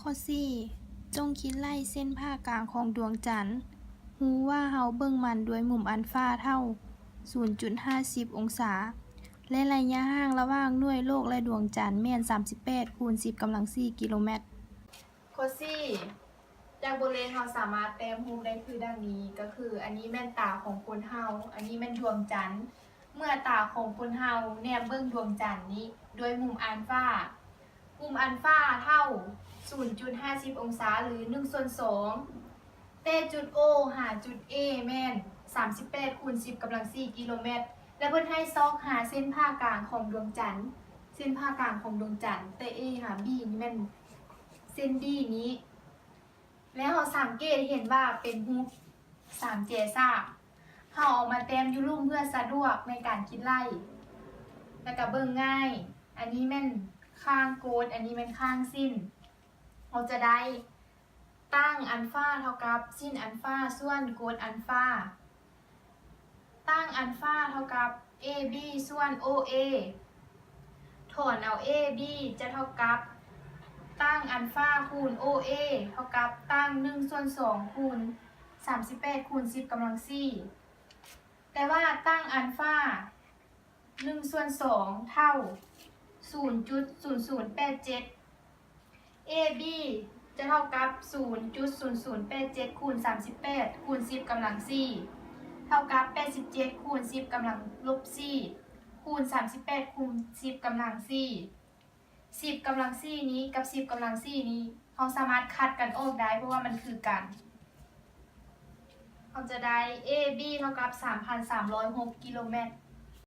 ຂໍ້ສີ່ ຈົ່ງຄິດໄລ່ເສັ້ນຜ່າກາງຂອງດວງຈັນ. ຮູ້ວ່າເຮົາເບິ່ງມັນດ້ວຍມຸມອັນຟາເທົ່າສູນຈຸດຫ້າສິບອົງສາ ແລະໄລຍະຫ່າງລະຫວ່າງໜ່ວຍໂລກ ແລະ ດວງຈັນແມ່ນສາມສິບແປດຄູນສິບກຳລັງສີ່ກິໂລແມັດ. ຂໍ້ສີ່ ຈາກບົດຮຽນເຮົາສາມາດແຕ້ມຮູບໄດ້ຄືດັ່ງນີ້ ກໍຄືອັນນີ້ແມ່ນຕາຂອງຄົນເຮົາ, ອັນນີ້ແມ່ນດວງຈັນ. ເມື່ອຕາຂອງຄົນເຮົາແນມເບິ່ງດວງຈັນນີ້ດ້ວຍມຸມອັນຟາ, ມຸມອັນຟາເທົ່າສູນຈຸດຫ້າສິບອົງສາ ຫຼື ໜຶ່ງສ່ວນສອງ, ແຕ່ຈຸດ O ຫາຈຸດ A ແມ່ນສາມສິບແປດຄູນສິບກຳລັງສີ່ກິໂລແມັດ ແລະ ເພິ່ນໃຫ້ຊອກຫາເສັ້ນຜ່າກາງຂອງດວງຈັນ, ເສັ້ນຜ່າກາງຂອງດວງຈັນ ແຕ່ A ຫາ B ນີ້ແມ່ນເສັ້ນ D ນີ້. ແລ້ວເຮົາສັງເກດເຫັນວ່າເປັນຮູບສາມແຈສາມ. ເຮົາເອົາມາແຕ້ມຢູ່ລຸ່ມເພື່ອສະດວກໃນການຄິດໄລ່ ແລ້ວກະເບິ່ງງ່າຍ. ອັນນີ້ແມ່ນຂ້າງກົດ, ອັນນີ້ແມ່ນຂ້າງສິ້ນ. ເຮົາຈະໄດ້ຕັ້ງອັນຟາເທົ່າກັບສິ້ນອັນຟາສ່ວນກົດອັນຟາ. ຕັ້ງອັນຟາເທົ່າກັບ AB ສ່ວນ OA. ຖອນເອົາ AB ຈະເທົ່າກັບຕັ້ງອັນຟາຄູນ OA ເທົ່າກັບຕັ້ງໜຶ່ງສ່ວນສອງຄູນສາມສິບແປດຄູນສິບກຳລັງສີ່. ແຕ່ວ່າຕັ້ງອັນຟາໜຶ່ງສ່ວນສອງເທົ່າສູນຈຸດສູນສູນແປດເຈັດ. AB ຈະເທົ່າກັບສູນຈຸດສູນສູນແປດເຈັດຄູນສາມສິບແປດຄູນສິບກຳລັງສີ່ ເທົ່າກັບແປດສິບເຈັດຄູນສິບກຳລັງລົບສີ່ຄູນສາມສິບແປດຄູນສິບກຳລັງສີ່. ສິບກຳລັງສີ່ນີ້ກັບສິບກຳລັງສີ່ນີ້ ເຮົາສາມາດຄັດກັນອອກໄດ້ ເພາະວ່າມັນຄືກັນ. ເຮົາຈະໄດ້ AB ເທົ່າກັບສາມພັນສາມຮ້ອຍຫົກກິໂລແມັດ